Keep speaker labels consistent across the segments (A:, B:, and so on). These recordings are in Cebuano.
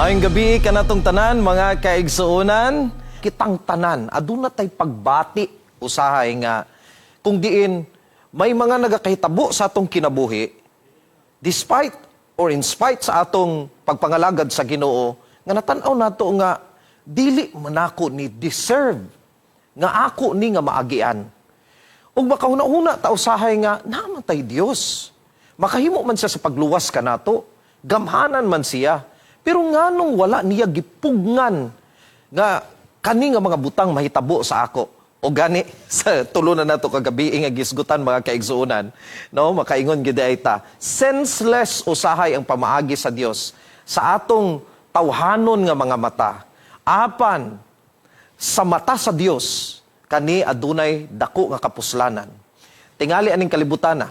A: Maayong gabii kanatong tanan, mga kaigsuonan. Kitang tanan aduna tay pagbati usahay nga kung diin may mga nagakahitabo sa atong kinabuhi despite or in spite sa atong pagpangalagad sa Ginoo, nga natan-aw nato nga dili man ako ni deserve nga ako ni nga maagian. Ug makahuna-huna ta usahay nga naa man tay Dios. Makahimo man siya sa pagluwas kanato. Gamhanan man siya. Pero nganong wala niya gipugngan nga kani nga mga butang mahitabo sa ako? O gani sa tulunan nato kagabi nga gisgutan, mga kaigsuonan, no, makaingon gid ay ta, senseless usahay ang pamaagi sa Dios sa atong tawhanon nga mga mata. Apan sa mata sa Dios, kani adunay dako nga kapuslanan. Tingali aning kalibutana,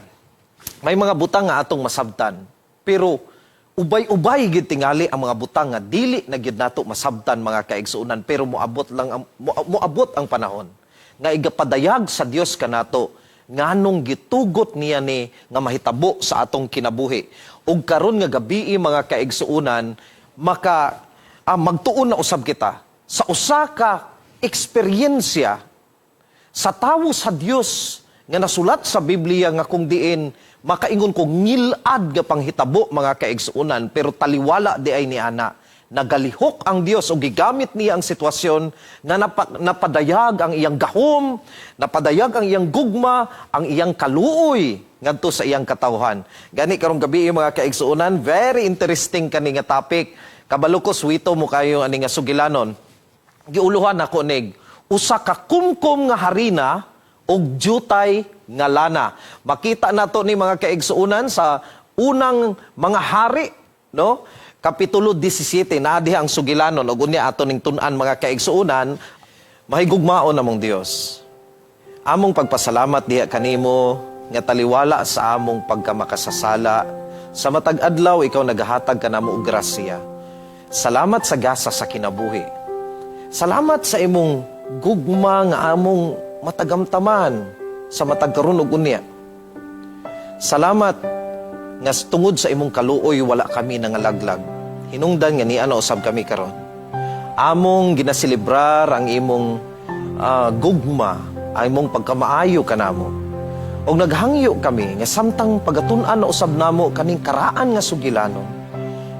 A: may mga butang nga atong masabtan, pero ubay-ubay gid tingali ang mga butang nga dili na gyud nato masabtan, mga kaigsuonan, pero moabot lang ang moabot ang panahon nga igapadayag sa Dios kanato nganong gitugot niya ni nga mahitabo sa atong kinabuhi. Ug karon nga gabii, mga kaigsuonan, maka magtuon na usab kita sa usa ka eksperyensya sa tawo sa Dios nga nasulat sa Biblia nga kung diin makaingon ko ngilad nga panghitabo, mga kaigsuonan, pero taliwala di ay ni ana nagalihok ang Dios o gigamit niya ang sitwasyon nga napadayag ang iyang gahom, napadayag ang iyang gugma, ang iyang kaluoy ngadto sa iyang katawhan. Gani karong gabii, mga kaigsuonan, very interesting kani nga topic. Kabalo ko suwito mo kayo ani nga sugilanon. Giuluhan ako nig usa ka kumkum nga harina ug jutay nga lana. Makita nato ni, mga kaigsuonan, sa Unang Mga Hari, no? Kapitulo 17 naa diha ang sugilanon ug unya ato ning tun-an, mga kaigsuonan. Mahigugmaon namong Dios, among pagpasalamat diha kanimo nga taliwala sa among pagkamakasasala, sa matag adlaw ikaw nagahatag kanamo og grasya. Salamat sa gasa sa kinabuhi. Salamat sa imong gugma nga among matagamtaman sa matag karon ug unya. Salamat nga tungod sa imong kaluoy wala kami nangalaglag. Hinungdan nga niana usab kami karon. Among ginaselebrar ang imong gugma, ang imong pagkamaayo kanamo. Og naghangyo kami nga samtang pagatun-an na usab namo kaning karaan nga sugilanon,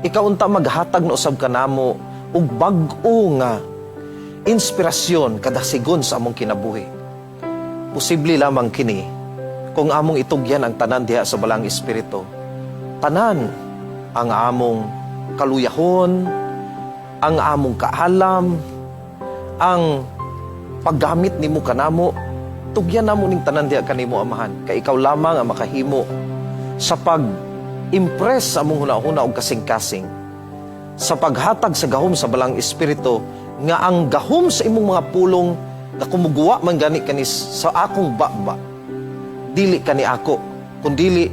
A: ikaw unta maghatag na usab kanamo og bag-o nga inspirasyon kadasigon sa among kinabuhi. Posible lamang kini kung among itugyan ang tanan diha sa Balaang Espiritu. Tanan ang among kaluyahon, ang among kaalam, ang paggamit nimo kanamo, tugyan namo ning tanan diha kanimo, Amahan. Kay ikaw lamang ang makahimo sa pag-impress sa among hunahuna og kasing-kasing, sa paghatag sa gahom sa Balaang Espiritu nga ang gahom sa imong mga pulong nga kumuguwa man gani kani sa akong baba, dili kani ako kundili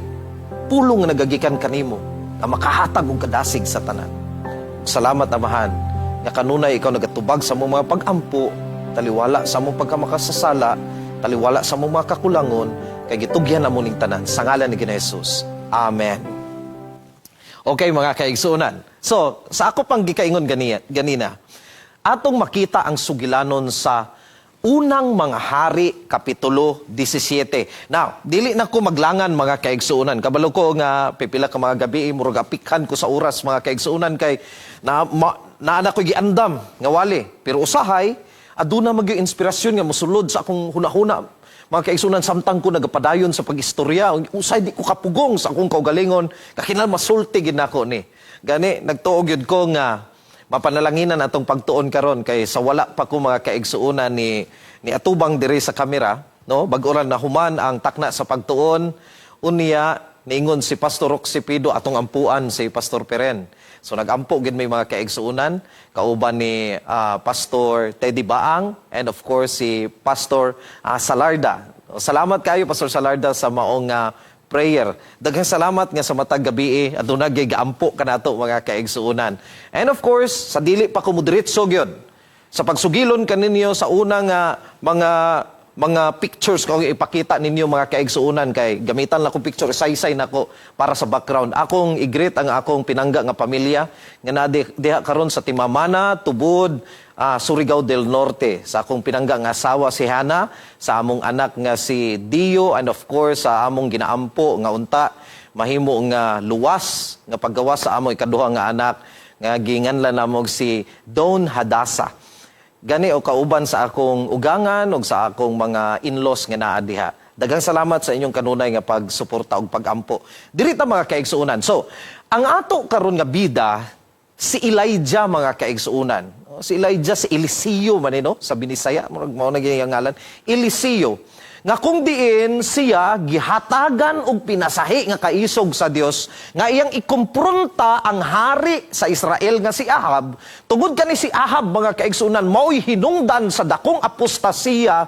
A: pulong nga nagagikan kanimo nga makahatag og kadasig sa tanan. Salamat, Amahan, nga kanunay ikaw nagatubag sa among mga pag-ampo taliwala sa among pagkamakasasala, taliwala sa among mga kakulangon, kay gitugyan namo ning tanan sa ngalan ni Ginoong Jesus. Amen. Okay, mga kaigsuonan. So, sa ako pang gikaingon ganina, atong makita ang sugilanon sa Unang Mga Hari Kapitulo 17. Now, dili na ko maglangan, mga kaigsuonan. Kabalo ko nga pipila ka mga gabi murag apikhan ko sa oras, mga kaigsuonan, kay na ma, naa na ko giandam nga wali. Pero usahay aduna magyud inspirasyon nga mosulod sa akong hunahuna, mga kaigsuonan, samtang ko nagapadayon sa pag-istorya. Usay di ko kapugong sa akong kaugalingon, kakinahanglan masulti gid nako ni. Gani nagtuo gyud ko nga mapanalanginan atong pagtuon karon kay sa wala pa ko, mga kaigsuonan, ni atubang diri sa kamera, no, bag-o ra nahuman ang takna sa pagtuon. Unya niingon si Pastor Roxy Pido, atong ampuan si Pastor Peren. So nagampo gid may, mga kaigsuonan, kauban ni Pastor Teddy Baang and of course si Pastor Salarda. Salamat kayo, Pastor Salarda, sa maong prayer. Daghang salamat nga sa matag gabi aduna gyud gaampo kanato, mga kaigsuonan. And of course, sa dili pa ko mudiretso gyud sa pagsugilon kaninyo sa unang mga mga pictures ko ipakita ninyo, mga kaigsuonan, kay gamitan lang kong picture, saysay nako para sa background. Akong i-greet ang akong pinangga nga pamilya nga naa diha karon sa Timamana, Tubod, Surigao del Norte. Sa akong pinangga nga asawa si Hana, sa among anak nga si Dio, and of course sa among ginaampo nga unta mahimo nga luwas nga paggawas sa among ikaduha nga anak nga ginganlan namo si Don Hadasa. Gani o kauban sa akong ugangan ug sa akong mga in-laws nga naa diha. Daghang salamat sa inyong kanunay nga pagsuporta ug pagampo. Diri ta, mga kaigsuonan. So, ang ato karon nga bida si Elijah, mga kaigsuonan. Si Elijah, si Eliseo man no sa Binisaya, murag mao na gyud ang ngalan. Eliseo nga kung diin siya gihatagan og pinasahi nga kaisog sa Dios nga iyang ikumpronta ang hari sa Israel nga si Ahab, tungod kani si Ahab, mga kaigsunan, mao'y hinungdan sa dakong apostasiya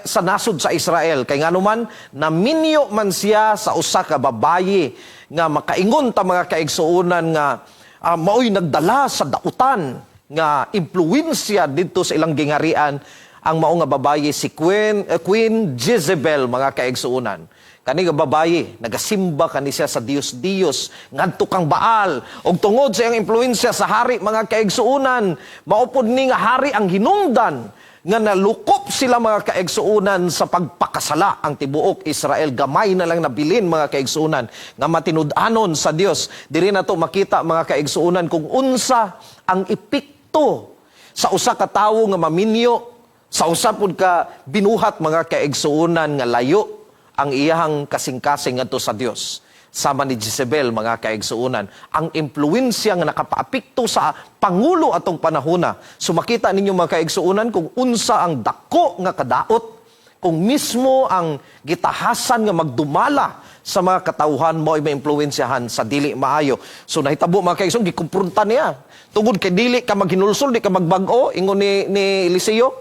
A: sa nasod sa Israel, kay nganuman naminyo man siya sa usa ka babayi nga makaingon ta, mga kaigsuonan, nga mao'y nagdala sa dautan nga impluwensya didto sa ilang gingarian, ang mao nga babayi si Queen Jezebel, mga kaigsuonan. Kani nga babayi nagasimba kani siya sa Dios Dios ngadto kang Baal, ug tungod sa iyang impluwensya sa hari, mga kaigsuonan, mao pod ni nga hari ang hinungdan nga nalukop sila, mga kaigsuonan, sa pagpakasala ang tibuok Israel. Gamay na lang nabilin, mga kaigsuonan, nga matinud-anon sa Dios. Diri nato makita, mga kaigsuonan, kung unsa ang epekto sa usa ka tawo nga maminyo sa usa pud ka binuhat, mga kaigsuonan, nga layo ang iyahang kasing-kasing ngadto sa Dios. Sama ni Jezebel, mga kaigsuonan, ang impluwensya nga nakapaapekto sa pangulo atong panahona. So makita ninyo, mga kaigsuonan, kung unsa ang dako nga kadaot kung mismo ang gitahasan nga magdumala sa mga katawhan mo ay maimpluwensyahan sa dili maayo. So nahitabo, mga kaigsuonan, gikumpronta niya. Tungod kay dili ka maghinulsol, di ka magbag-o, ingon ni Eliseo,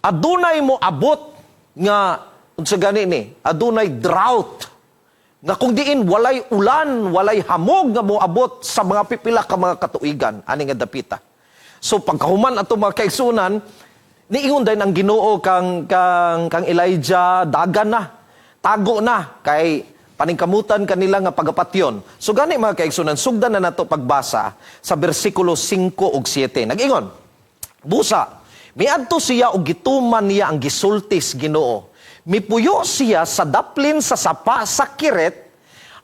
A: adunay mo abot nga unsa gani ni, adunay drought nga kung diin walay ulan, walay hamog nga moabot sa mga pipila ka mga katuigan ani nga dapita. So pagkahuman ato, mga kaigsuonan, niingon din ang Ginoo kang Elijah, dagan na, tago na kay paningkamutan kanila nga pagapatyon. So gani, mga kaigsuonan, sugdan na nato pagbasa sa bersikulo 5 ug 7. Nag-ingon, "Busa, miadto siya og gituman niya ang gisulti sa Ginoo. Mipuyo siya sa daplin sa sapa sa Kiret.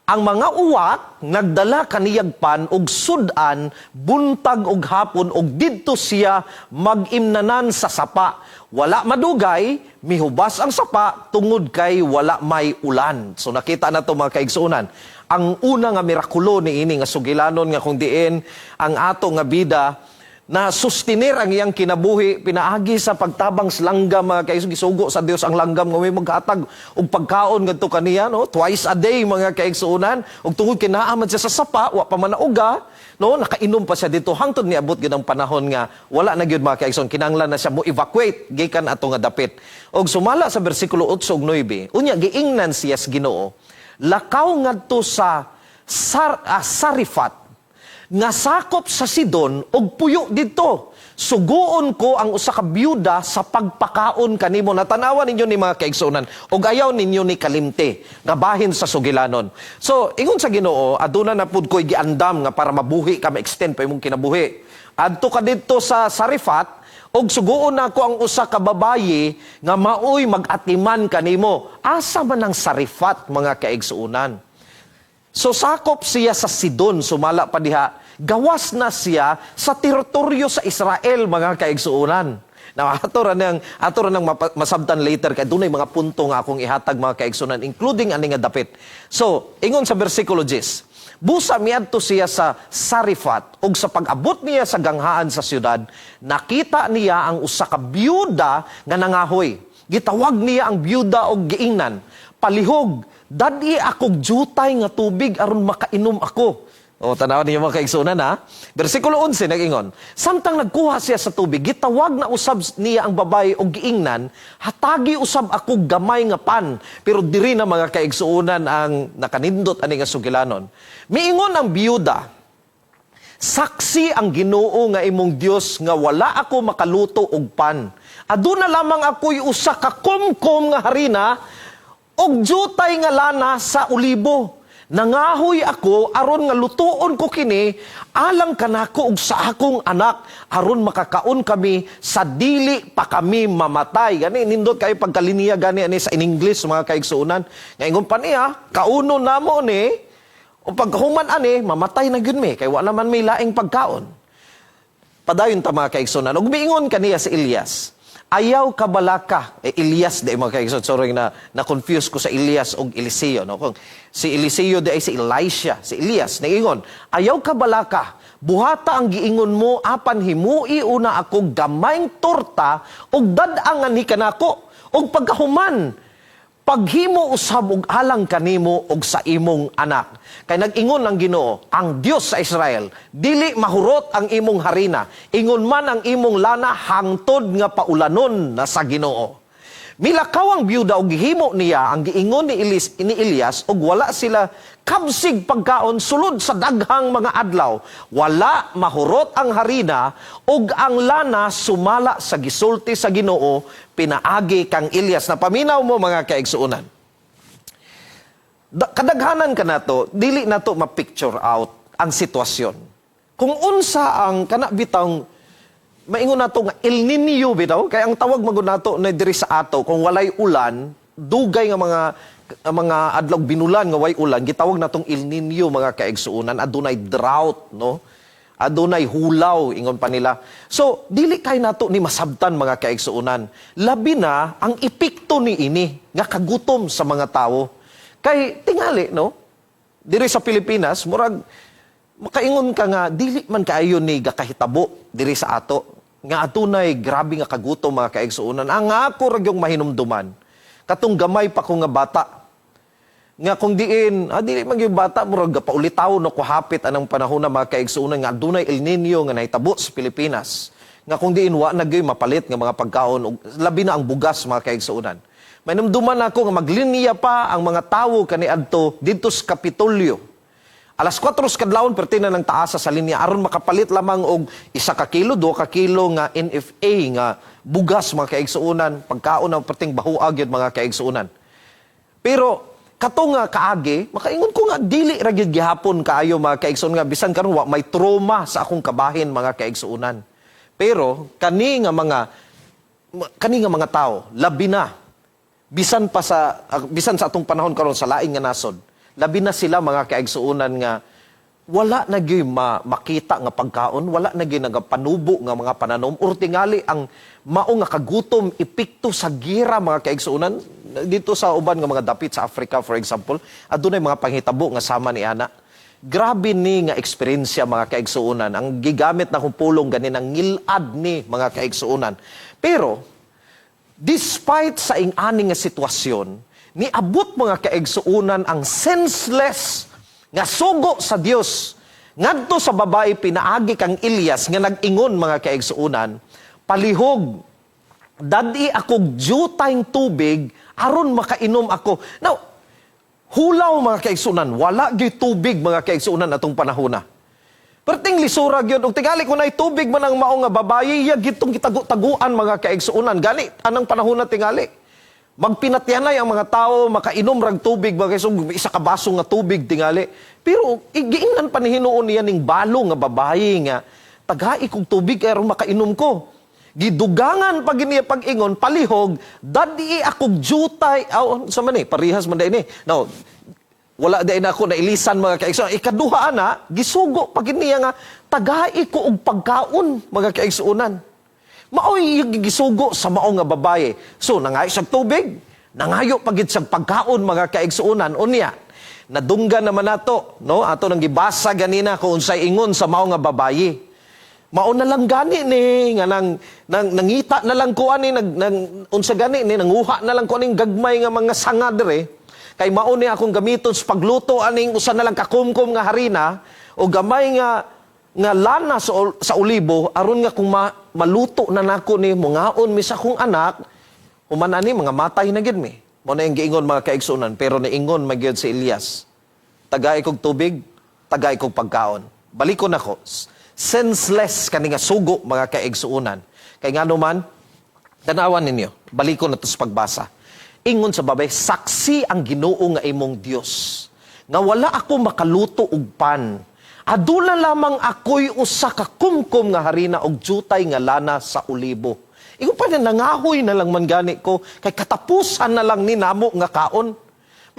A: Ang mga uwak nagdala kaniyag pan og sudan buntag og hapon, og didto siya magimnanan sa sapa. Wala madugay, mihubas ang sapa tungod kay wala may ulan." So nakita na to, mga kaigsuonan. Ang una nga mirakulo ni ini nga sugilanon nga kung diin ang ato nga bida na sustenir ang iyang kinabuhi pinaagi sa pagtabang sa langgam, mga kaigsuonan. Gisugo sa Dios ang langgam nga may maghatag og pagkaon ngadto kaniya, no, twice a day, mga kaigsuonan. Ug tungod kay naa man siya sa sapa, wa pa man nauga, no, nakainom pa siya dito hangtod niabot gyud ang panahon nga wala na gyud, mga kaigsuonan, kinahanglan na siya mo evacuate gikan ato nga dapit. Og sumala sa bersikulo 8 ug 9, unya giingnan siya sa Ginoo, "Lakaw ngadto sa Sarifat nga sakop sa Sidon og puyo didto. Suguon ko ang usa ka byuda sa pagpakaon kanimo." Natanawan ninyo ni, mga kaigsuonan, ug ayaw ninyo ni kalimti nga bahin sa sugilanon. So ingon sa Ginoo, aduna na pud ko'y giandam nga para mabuhi ka, ma-extend pa imong kinabuhi. Adto ka didto sa Sarifat og suguon nako ang usa ka babayi nga maoy mag-atiman kanimo. Asa man ang Sarifat, mga kaigsuonan? So sakop siya sa Sidon, sumala pa diha, gawas na siya sa teritoryo sa Israel, mga kaigsuonan. Now, ato ra nang masabtan later kay dunay mga punto nga akong ihatag, mga kaigsuonan, including ani nga dapit. So, ingon sa bersikulo 10, "Busa miadto siya sa Sarifat, ug sa pag-abot niya sa ganghaan sa syudad, nakita niya ang usa ka byuda nga nangahoy. Gitawag niya ang byuda og giingnan, 'Palihog, dad-i akog jutay nga tubig aron makainom ako.'" O, tanawan ninyo, mga kaigsuonan, ha. Bersikulo 11, nag-ingon, "Samtang nagkuha siya sa tubig, gitawag na usab niya ang babae og giingnan, 'Hatagi usab ako gamay nga pan.'" Pero diri na, mga kaigsuonan, ang nakanindot ani nga sugilanon. Miingon ang biyuda, "Saksi ang Ginoo nga imong Dios nga wala ako makaluto og pan. Aduna lamang ako'y usa ka kumkum nga harina ug jutay nga lana sa olibo. Nangahoy ako aron nga lutuon ko kini alang kanako ug sa akong anak, aron makakaon kami sa dili pa kami mamatay. Gani nindot kay pagkaliniya gani ani sa in English, mga kaigsuonan. Nga ingon pa niya, kaunon namo ni o pagkahuman ani, mamatay na gyud mi kay wa naman may laing pagkaon. Padayon ta, mga kaigsuonan. Ug miingon kaniya si Elias, "Ayaw ka balaka." Eh, Elias di, mga kaigsoon. Sorry na na-confuse ko sa Elias og Eliseo. No? Kung si Eliseo di ay si Elisha, si Elias. Naingon, "Ayaw ka balaka. Buhata ang giingon mo, apan himui una ako gamayng torta ug dad-angan ni kanako. Ug pagkahuman, paghimo usab og alang kanimo og sa imong anak. Kay nag-ingon ang Ginoo, ang Dios sa Israel, dili mahurot ang imong harina, ingon man ang imong lana hangtod nga paulanon na sa Ginoo." Milakaw ang byuda og gihimo niya ang giingon ni Elias ug wala sila kabsig pagkaon sulod sa daghang mga adlaw. Wala mahurot ang harina ug ang lana sumala sa gisulti sa Ginoo pinaagi kang Elias. Napaminaw mo, mga kaigsuonan. Kadaghanan ka nato, dili nato ma-picture out ang sitwasyon. Kung unsa ang kana bitang maingon nato nga El Nino bitaw, kay ang tawag magud nato na diri sa ato kung walay ulan, dugay nga mga adlaw binulan nga way ulan, gitawag natong El Nino, mga kaigsuonan. Adunay drought, no? Adunay hulaw, ingon pa nila. So dili kay nato ni masabtan, mga kaigsuonan, labi na ang epekto ni ini nga kagutom sa mga tawo. Kay tingali, no, diri sa Pilipinas, murag makaingon ka nga dili man kaayo ni gakahitabo diri sa ato nga adunay grabe nga kagutom, mga kaigsuonan. Ang ako ra gyung mahinumduman, katong gamay pa ko nga bata nga kung diin dili man gyud bata, murag paulitaw no ko hapit anang panahon na, mga kaigsuonan, nga adunay El Nino nga nahitabo sa Pilipinas, nga kung diin wa na gyud mapalit nga mga pagkaon ug labi na ang bugas, mga kaigsuonan. Mainumduman ako nga maglinya pa ang mga tawo kaniadto didto sa Kapitolyo. Alas 4 sa kadlawon perti na ng taasa sa linya aron makapalit lamang og 1 ka kilo, 2 ka kilo nga NFA nga bugas, mga kaigsuonan, pagkaon ang perting bahuag yun, mga kaigsuonan. Pero kato nga kaagi, makaingon ko nga dili ra gyud gihapon kaayo, mga kaigsuonan, nga bisan karon wa may trauma sa akong kabahin, mga kaigsuonan. Pero kani nga mga tao, labi na bisan sa atong panahon karon sa laing nga nasod, labi na sila, mga kaigsuonan, nga wala na gyud makita nga pagkaon, wala na gyud nagapanubo nga mga pananom, or tingali ang mao nga kagutom, epekto sa gira, mga kaigsuonan, dito sa uban nga mga dapit sa Africa, for example, adunay mga panghitabo nga sama ni ana. Grabe ni nga eksperyensya, mga kaigsuonan. Ang gigamit na kong pulong gani nang ngilad ni, mga kaigsuonan. Pero despite sa ing-ani nga sitwasyon, niabot, mga kaigsuonan, ang senseless nga sugo sa Dios ngadto sa babae pinaagi kang Elias nga nag-ingon, mga kaigsuonan, "Palihog, dad-i akog jutayng tubig aron makainom ako." Now, hulaw, mga kaigsuonan, wala gyud tubig, mga kaigsuonan, atong panahona. Perting lisura gyud ug tingali kun ay tubig man ang mao nga babayi, iya gitong gitago-taguan, mga kaigsuonan. Gani anang panahon na tingali. Magpinatyanay ang mga tao makainom rag tubig, mga kaigsuonan, 1 ka baso nga tubig tingali. Pero giingnan pa ni hinuon niya ning balo nga babayi nga tagai kog tubig aron makainom ko. Gidugangan pa gini pag-ingon, "Palihog, dad-i akog jutay." Aw, sa man eh, parihas man day ni. No, wala day na ako nailisan, mga kaigsuonan. Ikaduha ana, gisugo pa gid niya nga tagai ko og pagkaon, mga kaigsuonan. Maoy gisugo sa mao nga babaye. So nangayo siyag tubig, nangayo pa gid siyag pagkaon, mga kaigsuonan. Unya, nadunggan naman nato, no? Ato nang gibasa ganina kung unsay ingon sa mao nga babaye. Mao na lang gani ni nga nang nangita na lang ko ani nang unsa gani ni nanguha na lang ko aning gagmay nga mga sanga dire kay mao ni akong gamiton sa pagluto aning usa na lang kakumkum nga harina o gamay nga nga lana sa olibo aron nga kung maluto na nako ni, mungaon mi sa akong anak, human ani mga matay na gid mi. Mo na yung giingon, mga kaigsuonan. Pero niingon magyud si Elias, "Tagay kog tubig, tagay kog pagkaon." Balikon ako. Senseless kani nga sugo, mga kaigsuonan. Kay ngano man, Tanawan ninyo, balikon na to sa pagbasa. Ingon sa babaye, "Saksi ang Ginoo nga imong Dios nga wala ako makaluto og pan. Aduna lamang ako'y usa ka kumkum nga harina og jutay nga lana sa olibo." Ingon pa niya, "Nangahoy na lang man gani ko kay katapusan na lang ni namo nga kaon."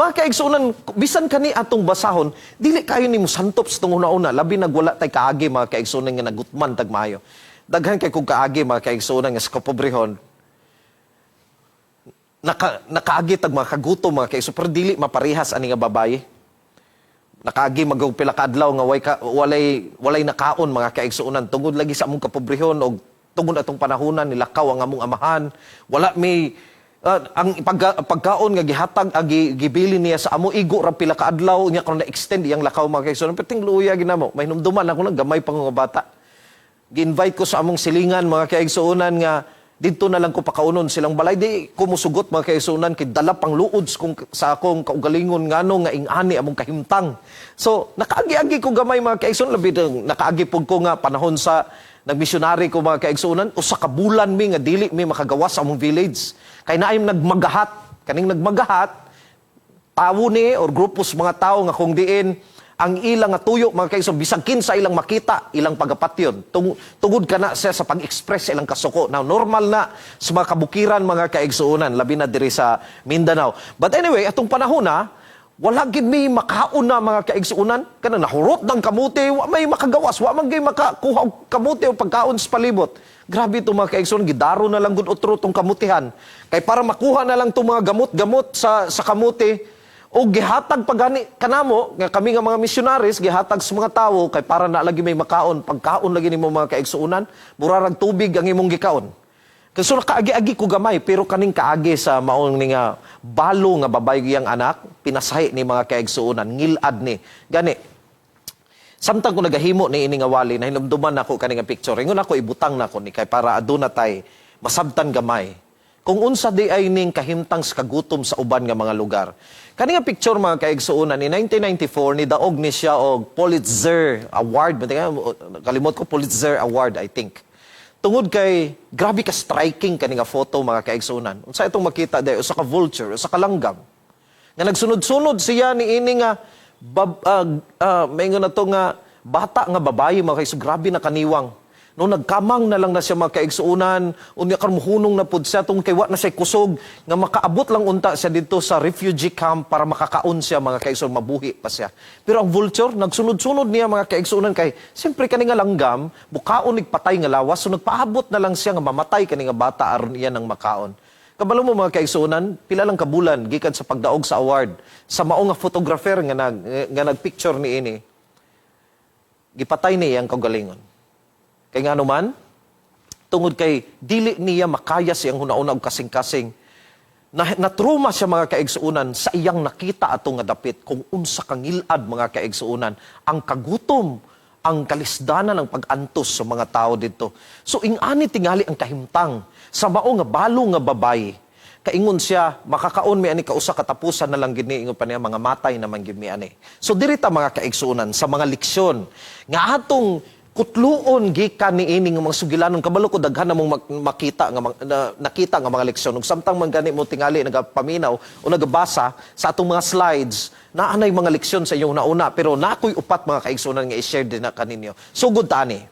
A: Mga kaigsunan, bisan kani atong basahon, dili kayo nimo santop sa tong una-una, labi nagwala tay kaagi, mga kaigsunan, nga nagutman tag maayo. Daghan kay kog kaagi, mga kaigsunan, nga sa kapobrehon, nakaagi tag mga kagutom, mga kaigsunan, pero dili maparehas ani nga babaye. Nakaagi mag pila ka adlaw nga way ka, walay nakaon, mga kaigsuonan, tungod lagi sa among kapobrehon og tungod atong panahonan nilakaw ang among amahan. Wala may ang pagkaon nga gihatag, gibili niya sa amo, igo ra pila ka adlaw niya karon na-extend iyang lakaw, mga kaigsuonan. Pero tingluya ginamo, may hinumduman ako nang gamay pa nga bata, gi-invite ko sa among silingan, mga kaigsuonan, nga didto na lang ko pakaunon silang balay. Di ko musugot, mga kaigsuonan, kay dala pang luod kung sa akong kaugalingon ngano nga ingani among kahimtang. So nakaagi-agi ko gamay, mga kaigsuonan, labi nang nakaagi pud ko nga panahon sa nagmisyonary ko, mga kaigsuonan, usa ka bulan mi nga dili mi makagawas sa among village kay naay nagmagahat. Kaning nagmagahat, tawo ni or grupo sa mga tao nga kung diin ang ilang nga tuyo, mga kaigsoon, bisag kinsa ilang makita, ilang pagapatyon. Tungod kana siya sa pag-express sa ilang kasuko. Now, normal na sa mga kabukiran, mga kaigsuonan, labi na diri sa Mindanao. But anyway, atong panahon na, wala gid mi makaon na, mga kaigsuonan. Kana nahurot ng kamuti, wa may makagawas, wa man gyud makakuha og kamuti o pagkaon sa palibot. Grabe ito, mga kaigsuonan, gidaro na lang gud otro tong kamutihan. Kay para makuha na lang tong mga gamot-gamot sa kamuti, o gihatag pa gani kanamo nga kami nga mga missionaries, gihatag sa mga tawo kay para na lagi may makaon. Pagkaon lagi nimo, mga kaigsuonan, murarag tubig ang imong gikaon. Kasi so, nakaagi-agi ko gamay, pero kaning kaagi sa maong ni nga balo nga babaye iyang anak, pinasahi ni, mga kaigsuonan, ngilad ni. Gani samtang ko nagahimo ni ini nga wali, nahinumduman nako kani nga picture. Ingon ako, ibutang nako ni kay para aduna tay masabtan gamay kung unsa di ay ning kahimtang sa kagutom sa uban nga mga lugar. Kani nga picture, mga kaigsuonan, ni 1994 ni daog ni siya og Pulitzer Award. Kalimot ko, Pulitzer Award, I think. Tungod kay grabe ka striking kani nga photo, mga kaigsuonan. Unsa itong makita day, usa ka vulture, usa ka langgam nga nagsunod-sunod siya ni ini nga maingon na to nga bata nga babaye, mga kaigsuonan, grabe na kaniwang. No, nagkamang na lang na siya, mga kaigsuonan, unya karon muhunong na pud siya tungod kay wa na siya kusog nga makaabot lang unta siya dito sa refugee camp para makakaon siya, mga kaigsuonan, mabuhi pa siya. Pero ang vulture nagsunod-sunod niya, mga kaigsuonan, kay siyempre kani nga langgam bukaon nig patay nga lawas, so nagpaabot na lang siya nga mamatay kani nga bata aron iya nang makaon. Kabalo mo, mga kaigsuonan, pila lang kabulan gikan sa pagdaog sa award sa mao nga photographer nga nagpicture ni ini, gipatay niya ang kaugalingon. Kay ngano man, tungod kay dili niya makaya siyang hunauna og kasing-kasing. Na trauma siya, mga kaigsuonan, sa iyang nakita ato nga dapit kung unsa kangilad, mga kaigsuonan, ang kagutom, ang kalisdanan ng pag-antos sa mga tao dito. So ingani tingali ang kahimtang sa mao nga balo nga babaye. Kaingon siya, "Makakaon mi ani kausa katapusan na lang gini," ingon pa niya, "mga matay naman gid mi ani." So diri ta, mga kaigsuonan, sa mga leksyon nga atong kutluon gikan niini nga mga sugilanon. Kabalo ko daghan namong makita nga nakita nga mga leksyon ug samtang man gani mo tingali nagapaminaw o nagabasa sa atong mga slides, naa nay mga leksyon sa inyong nauna, pero nakoy upat, mga kaigsuonan, nga i-share din na kaninyo. Sugod ta ani.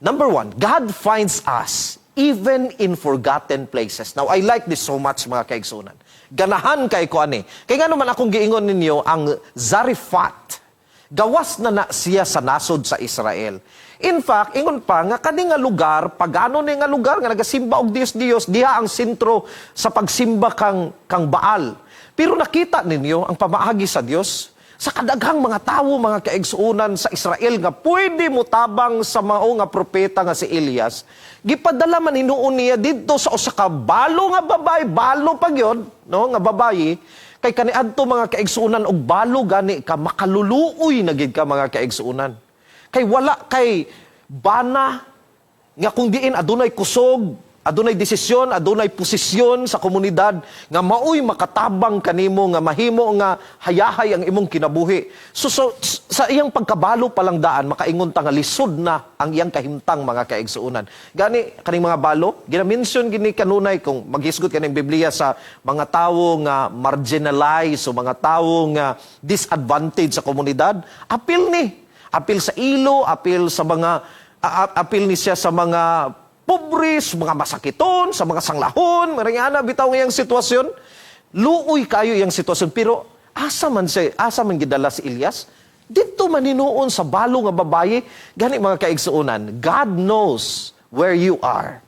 A: Number one, God finds us even in forgotten places. Now, I like this so much, mga kaigsunan. Ganahan kay ko ani. Kay nga naman akong giingon ninyo, ang Zarephath, gawas na na siya sa nasod sa Israel. In fact, ingon pa nga kani nga lugar, pagano ni nga lugar nga nagasimba og Dios Dios, diha ang sentro sa pagsimba kang Baal. Pero nakita ninyo ang pamaagi sa Dios sa kadaghang mga tawo, mga kaigsuonan, sa Israel nga pwede mo tabang sa mao nga propeta nga si Elias, gipadala man hinuon niya didto sa usa ka balo nga babae, balo pa gyud, no, nga babaye. Kay kaniadto, mga kaigsuonan, og balo gani ka, makaluluoy na gid ka, mga kaigsuonan, kay wala kay bana nga kung diin adunay kusog. Adunay desisyon, adunay posisyon sa komunidad nga maoy makatabang kanimo nga mahimo nga hayahay ang imong kinabuhi. So sa iyang pagkabalo pa lang daan, makaingon ta nga lisod na ang iyang kahimtang, mga kaigsuonan. Gani kaning mga balo, gina-mention gini kanunay kung maghisgot kaning Biblia sa mga tawo nga marginalized o mga tawo nga disadvantage sa komunidad, apil ni. Apil sa ilo, apil sa mga apil ni siya sa mga pobre, sa mga masakiton, sa mga sanglahon, maringana bitaw ngayang sitwasyon. Luoy kayo iyang sitwasyon, pero asa man siya, asa man gidala si Elias? Didto man hinuon sa balo nga babaye. Gani, mga kaigsuonan, God knows where you are.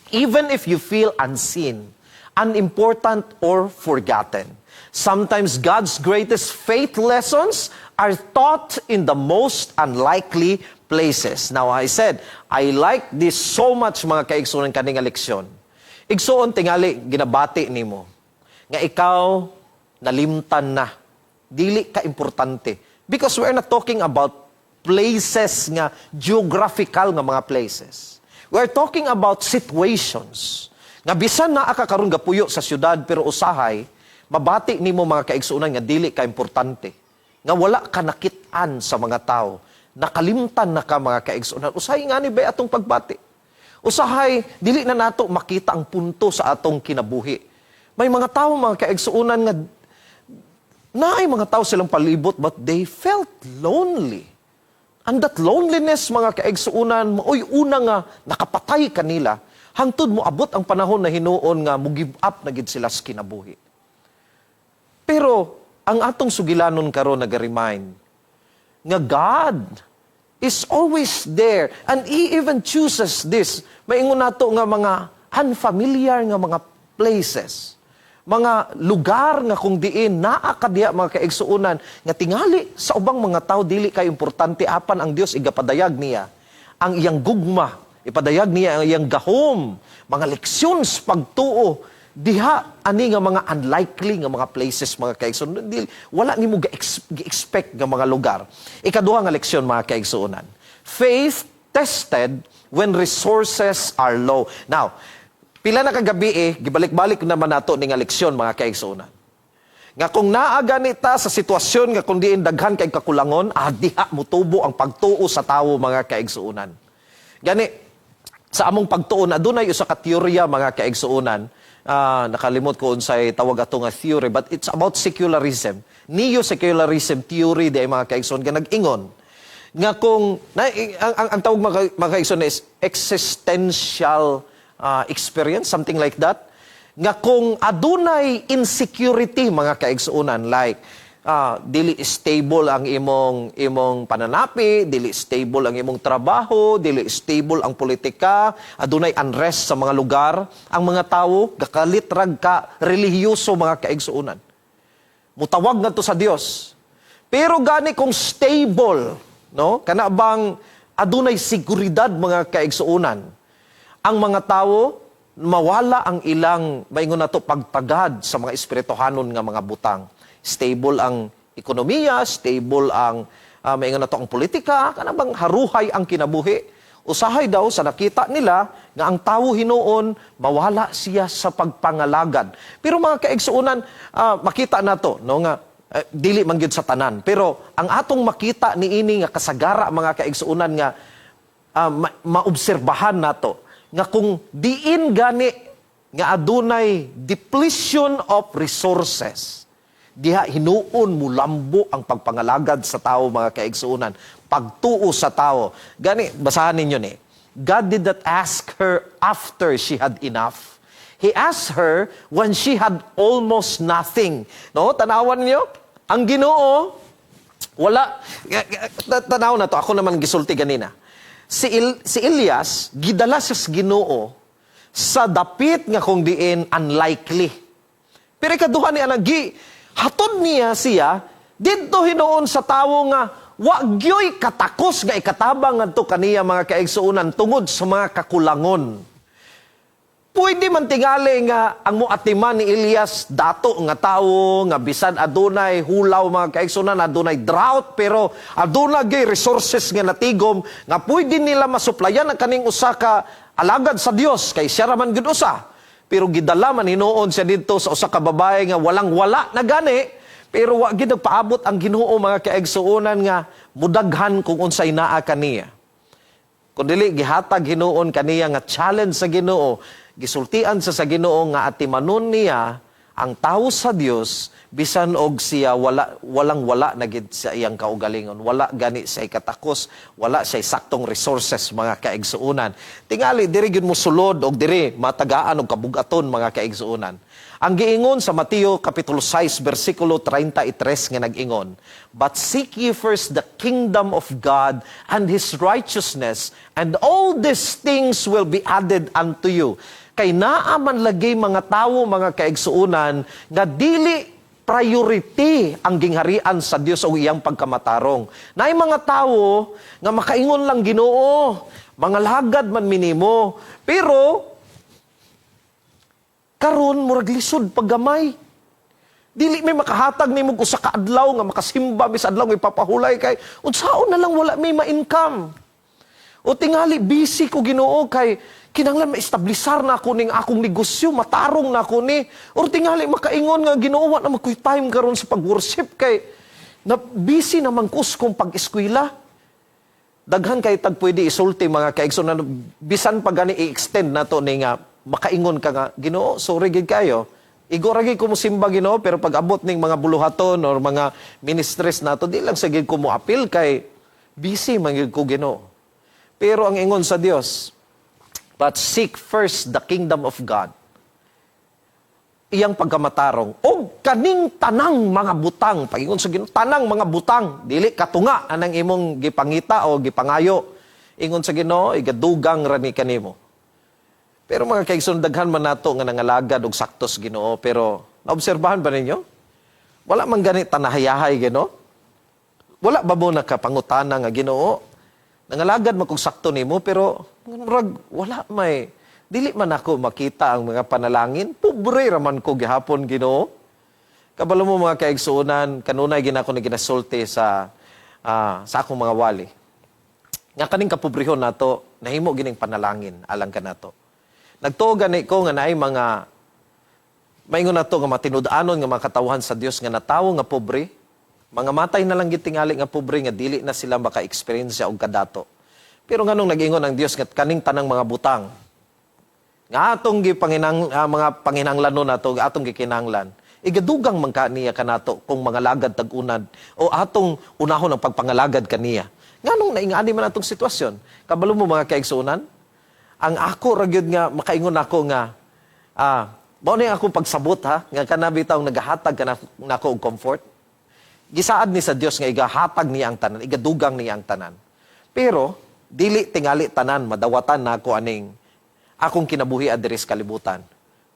A: Even if you feel unseen, unimportant, or forgotten. Sometimes God's greatest faith lessons are taught in the most unlikely places. Now, I said, I like this so much, mga kaigsuonan, kaning nga leksyon. Igsuon, tingali, ginabati nimo nga ikaw nalimtan na. Dili ka importante. Because we're not talking about places nga geographical nga mga places. We're talking about situations. Nga bisan naa ka karon gapuyo sa syudad, pero usahay mabati nimo, mga kaigsuonan, nga dili ka importante. Nga wala ka nakit-an sa mga tao. Nakalimtan na ka, mga kaigsuonan. Usahay nga ni ba atong pagbati? Usahay dili na nato makita ang punto sa atong kinabuhi. May mga tao, mga kaigsuonan, nga naay mga tao silang palibot, but they felt lonely. And that loneliness, mga kaigsuonan, maoy una nga nakapatay kanila hangtod mo abot ang panahon na hinuon nga mo give up na gid sila sa kinabuhi. Pero ang atong sugilanon karon naga-remind nga God is always there and He even chooses this. Maingon nato nga mga unfamiliar nga mga places. Mga lugar nga kung diin naa ka diha, mga kaigsuonan, nga tingali sa ubang mga tao dili kay importante, apan ang Dios igapadayag niya ang iyang gugma, ipadayag niya ang iyang gahom, mga leksyon sa pagtuo diha ani nga mga unlikely nga mga places, mga kaigsuonan. Dili, wala nimo gi-expect nga mga lugar. Ikaduha nga leksyon, mga kaigsuonan: faith tested when resources are low. Now, pila na kagabi eh, gibalik-balik naman nato ni nga leksyon, mga kaigsuonan, nga kung naa gani ta sa sitwasyon nga kung diin daghan kay kakulangon, diha motubo ang pagtuo sa tawo, mga kaigsuonan. Gani sa among pagtuo na adunay usa ka teorya, mga kaigsuonan. Nakalimot ko unsay tawag ato nga theory, but it's about secularism, neo-secularism theory di ay, mga kaigsuonan, nga nag-ingon nga kung na, ang tawag, mga kaigsuonan, is existential experience, something like that, nga kung adunay insecurity, mga kaigsuonan, like dili stable ang imong pananapi, dili stable ang imong trabaho, dili stable ang politika, adunay unrest sa mga lugar, ang mga tawo gakalit rag ka relihiyoso, mga kaigsuonan. Mutawag ngadto sa Dios. Pero gani kung stable, no? Kana bang adunay seguridad, mga kaigsuonan, ang mga tawo mawala ang ilang, maingon nato, pagtagad sa mga espirituhanon nga mga butang. Stable ang ekonomiya, stable ang maingon nato ang politika, kana bang haruhay ang kinabuhi. Usahay daw sa nakita nila nga ang tawo hinuon mawala siya sa pagpangalagad. Pero, mga kaigsuonan, makita nato, no, nga dili man gyud sa tanan. Pero ang atong makita niini nga kasagara, mga kaigsuonan, nga maobserbahan nato nga kung diin gani nga adunay depletion of resources, diha hinuon mulambo ang pagpangalagad sa tao, mga kaigsuonan, pagtuo sa tao. Gani basahan ninyo ni: God did not ask her after she had enough. He asked her when she had almost nothing, no? Tanawan niyo ang Ginoo, wala tanaw na to. Ako naman gisulti ganina, si Elias gidala siya sa Ginoo sa dapit nga kung diin unlikely, pero ikaduha ni anang gi hatod niya siya didto hinuon sa tawo nga wa gyoy katakos nga ikatabang ngadto kaniya, mga kaigsuonan, tungod sa mga kakulangon. Pwede man tingali nga ang moatiman ni Elias dato nga tawo nga bisan adunay hulaw, mga kaigsunan, adunay drought, pero aduna gyud resources nga natigom nga pwede nila masuplayan ang kaning usa ka alagad sa Dios kay siya ra man gyud usa. Pero gidala man hinuon siya didto sa usa ka babae nga walang wala na gani, pero wa gid nagpaabot ang Ginoo, mga kaigsuonan, nga mudaghan kung unsay naa kaniya. Kung dili gihatag hinuon kaniya nga challenge sa Ginoo, gisultian sa Ginoo nga atimanon niya ang tawo sa Dios bisan og siya wala, walang wala na gid sa iyang kaugalingon, wala gani sa katakos, wala siya saktong resources, mga kaigsuonan. Tingali diri gyud mo sulod og diri matagaan og kabugaton, mga kaigsuonan. Ang giingon sa Mateo kapitulo 6 bersikulo 33 nga nag-ingon, "But seek ye first the kingdom of God and His righteousness, and all these things will be added unto you." Kay naa man lagi mga tawo, mga kaigsuonan, nga dili priority ang gingharian sa Dios o iyang pagkamatarong. Naay mga tawo nga makaingon lang, "Ginoo, mga lagad man minimo." Pero karon murag lisod paggamay. Dili may makahatag nimo usa ka adlaw nga makasimba mi sa adlaw nga ipapahulay kay unsaon na lang, wala may ma-income. O tingali busy ko, Ginoo, kay kinahanglan maestablisar na ako ning akong negosyo, matarong na ako ni. Or tingali makaingon nga, "Ginoo, wa na makoy time karon sa pag-worship kay na busy naman ko sa kong pag-eskwela." Daghan kay tag pwede isulti, mga kaigsoon, na bisan pa gani i-extend nato ni nga makaingon ka nga, "Ginoo, sorry gid kayo. Igo ra gid ko mosimba, Ginoo, pero pag abot ning mga buluhaton or mga ministries nato, di lang sa gid ko mo apil kay busy man gid ko, Ginoo." Pero ang ingon sa Dios, "But seek first the kingdom of God, iyang pagkamatarong, og kaning tanang mga butang," pagingon sa Ginoo, tanang mga butang, dili katunga anang imong gipangita o gipangayo. Ingon sa Ginoo, igadugang ra ni kanimo. Pero mga kaigsoon, daghan man nato nga nangalagad og sakto sa Ginoo, pero naobserbahan ba ninyo? Wala man gani tanahayahay, Ginoo. Wala ba mo nakapangutana nga, "Ginoo, nangalagad man kog sakto nimo, pero murag wala may dili man ako makita ang mga panalangin? Pobre raman ko gihapon, Ginoo." Kabalo mo, mga kaigsuonan, kanunay ginako ni ginasulti sa akong mga wali nga kaning kapobrehon nato nahimo gining panalangin alang kanato. Nagtuo gani ko nga naay mga maingon nato nga matinud-anon nga mga katawhan sa Dios nga natawo nga pobre, mga matay na lang gitingali nga pobre nga dili na sila maka-experience og kadato. Pero nganong nag-ingon ang Dios nga kaning tanang mga butang nga atong gipanginang mga panginahanglanon nato, atong gikinahanglan, igadugang man ka niya kanato kung mga lagad tag-unad o atong unahon ang pagpangalagad kaniya? Nganong naingani man atong sitwasyon? Kabalo mo, mga kaigsuonan, ang ako ra gyud nga makaingon ako nga mao ni akong pagsabot ha, nga kana bitaw nagahatag kana nako og comfort. Gisaad ni sa Dios nga igahatag niya ang tanan, igadugang niya ang tanan, pero dili tingali tanan madawatan nako aning akong kinabuhi diri sa kalibutan.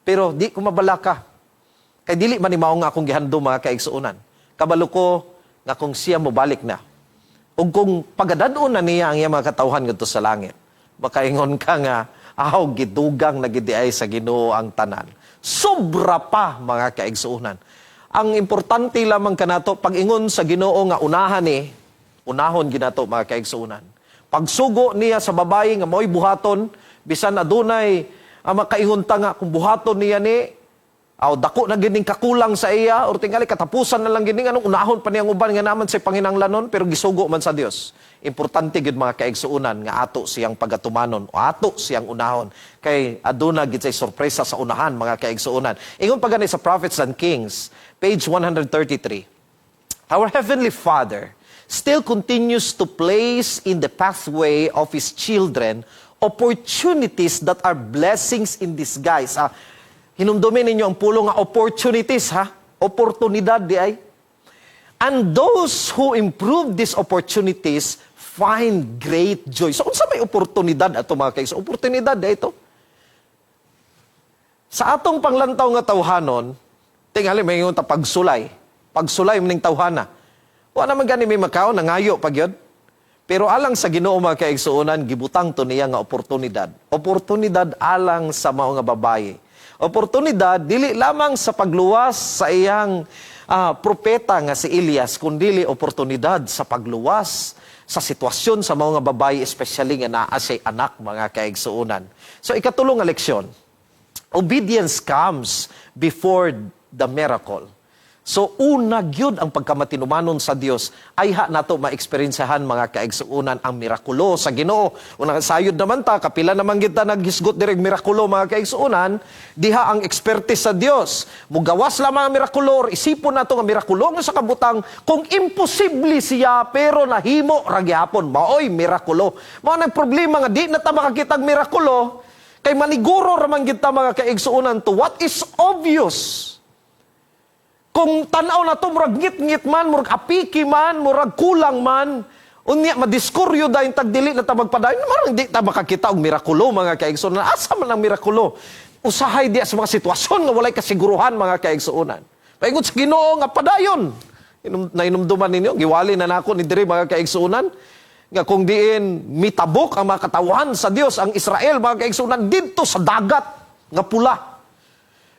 A: Pero di ko mabalaka. Kay dili man ni mao nga akong gihandom, mga kaigsuonan. Kabalo ko nga kung siya mobalik na, ug kung pagadad-on na niya ang iyang mga katawhan ngadto sa langit, makaingon ka nga, aw, gidugang na gid ay sa Ginoo ang tanan. Sobra pa, mga kaigsuonan. Ang importante lamang kanato, pag-ingon sa Ginoo nga unahan ni, unahon ginato, mga kaigsuonan. Pagsugo niya sa babayi nga mo'y buhaton, bisan adunay ang makaingon ta nga kung buhaton niya ni, aw, dako na gining kakulang sa iya or tingali katapusan na lang gining, anong unahon pa niyang uban nga naman sa panginanglanon? Pero gisugo man sa Dios. Importante gid, mga kaigsuonan, nga ato siyang pagatumanon o ato siyang unahon kay aduna gid say sorpresa sa unahan, mga kaigsuonan. Ingon pa gani sa Prophets and Kings, page 133, "Our Heavenly Father still continues to place in the pathway of His children opportunities that are blessings in disguise." Ah, hinumdumin ninyo ang pulong nga opportunities, ha? Oportunidad di ay. "And those who improve these opportunities find great joy." So, unsa may oportunidad ato, mga kaigsuonan? Oportunidad di ito. Sa atong panglantaw nga tawhanon, tingali may ingon ta pagsulay. Pagsulay maning tawhana. Wa naman gani may makaon, nangayo pag yun. Pero alang sa Ginoo, mga kaigsuonan, gibutang to niya nga oportunidad. Oportunidad alang sa mao nga babaye. Oportunidad dili lamang sa pagluwas sa iyang propeta nga si Elias, kundili oportunidad sa pagluwas sa sitwasyon sa mga babaye, especially nga naa siya'y anak, mga kaigsuonan. So ikatulo nga leksyon, obedience comes before the miracle. So una gyud ang pagkamatinumanon sa Dios, ayha nato maeksperiensyahan, mga kaigsuonan, ang mirakulo sa Ginoo. Una sayod naman ta, kapila naman kita naghisgot direk mirakulo, mga kaigsuonan, diha ang expertise sa Dios. Mugawas lamang ang mirakulo or isipon nato nga mirakulo nga sa kabutang kung imposible siya pero nahimo ra gihapon, maoy mirakulo. Mao nang problema nga di na ta makakitag mirakulo kay maniguro ra man gid ta, mga kaigsuonan, to what is obvious. Kung tanaw na to, murag ngit-ngit man, murag apiki man, murag kulang man, unya madiskuryo dayon tag dili na ta magpadayon, marang di ta makakita og mirakulo, mga kaigsuonan. Asa man ang mirakulo? Usahay diya sa mga sitwasyon nga walay kasiguruhan, mga kaigsuonan. Paingon sa Ginoo nga padayon. Nainumduman ninyo, giwali na nako ni diri, mga kaigsuonan, nga kung diin mitabok ang mga katawhan sa Dios, ang Israel, mga kaigsuonan, didto sa Dagat nga Pula.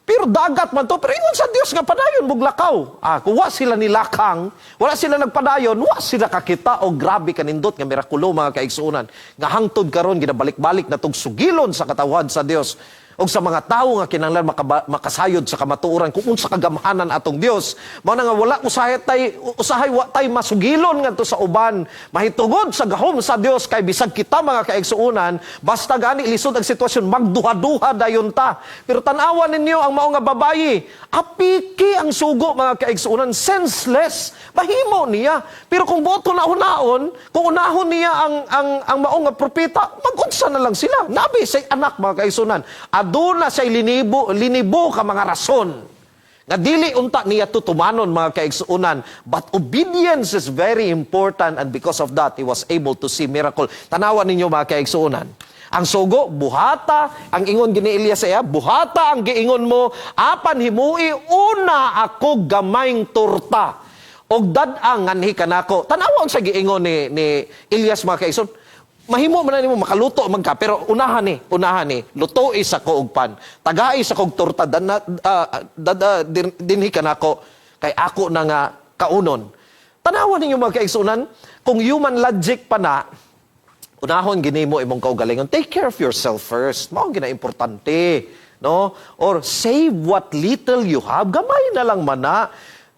A: Pero dagat man to, pero ingon sa Dios nga padayon muglakaw. Kung wa sila nilakang, wala sila nagpadayon, wa sila kakita og grabe kanindot nga mirakulo, mga kaigsuonan. Nga hangtod karon ginabalik-balik na tog sugilon sa katawhan sa Dios og sa mga tawo nga kinahanglan makasayod sa kamatuoran kung unsa kagamhanan atong Dios. Mao na nga wala usahay tay usahay wa tay masugilon ngadto sa uban mahitungod sa gahom sa Dios, kay bisag kita, mga kaigsuonan, basta gani lisod ang sitwasyon, magduha-duha dayon ta. Pero tan-awa ninyo ang mao nga babayi, apiki ang sugo, mga kaigsuonan, senseless. Mahimo niya. Pero kung buot na unaon, kung unahon niya ang mao nga propeta, mag-unsa na lang sila. Naa bi say anak, mga kaigsuonan. Aduna siya'y linibo, linibo ka mga rason nga dili unta niya tutumanon, mga kaigsuonan. But obedience is very important, and because of that, he was able to see miracle. Tanawan ninyo, mga kaigsuonan. Ang sugo, buhata, ang ingon gini Elias sa iya, "Buhata ang giingon mo, apan himui una ako gamayng torta. Og dad-ang nganhi kanako." Tanawa sa giingon ni Elias, mga kaigsuon. Mahimo man na nimo, makaluto man ka, pero unahan ni, lutoi sa ko og pan. Tagai sa kog torta, dana, dinhi kanako, kay ako na nga kaunon. Tanawa ninyo, mga kaigsuonan, kung human logic pa na, unahon gini mo imong kaugalingon. Take care of yourself first. Mao gina importante, no? Or save what little you have. Gamay na lang man na.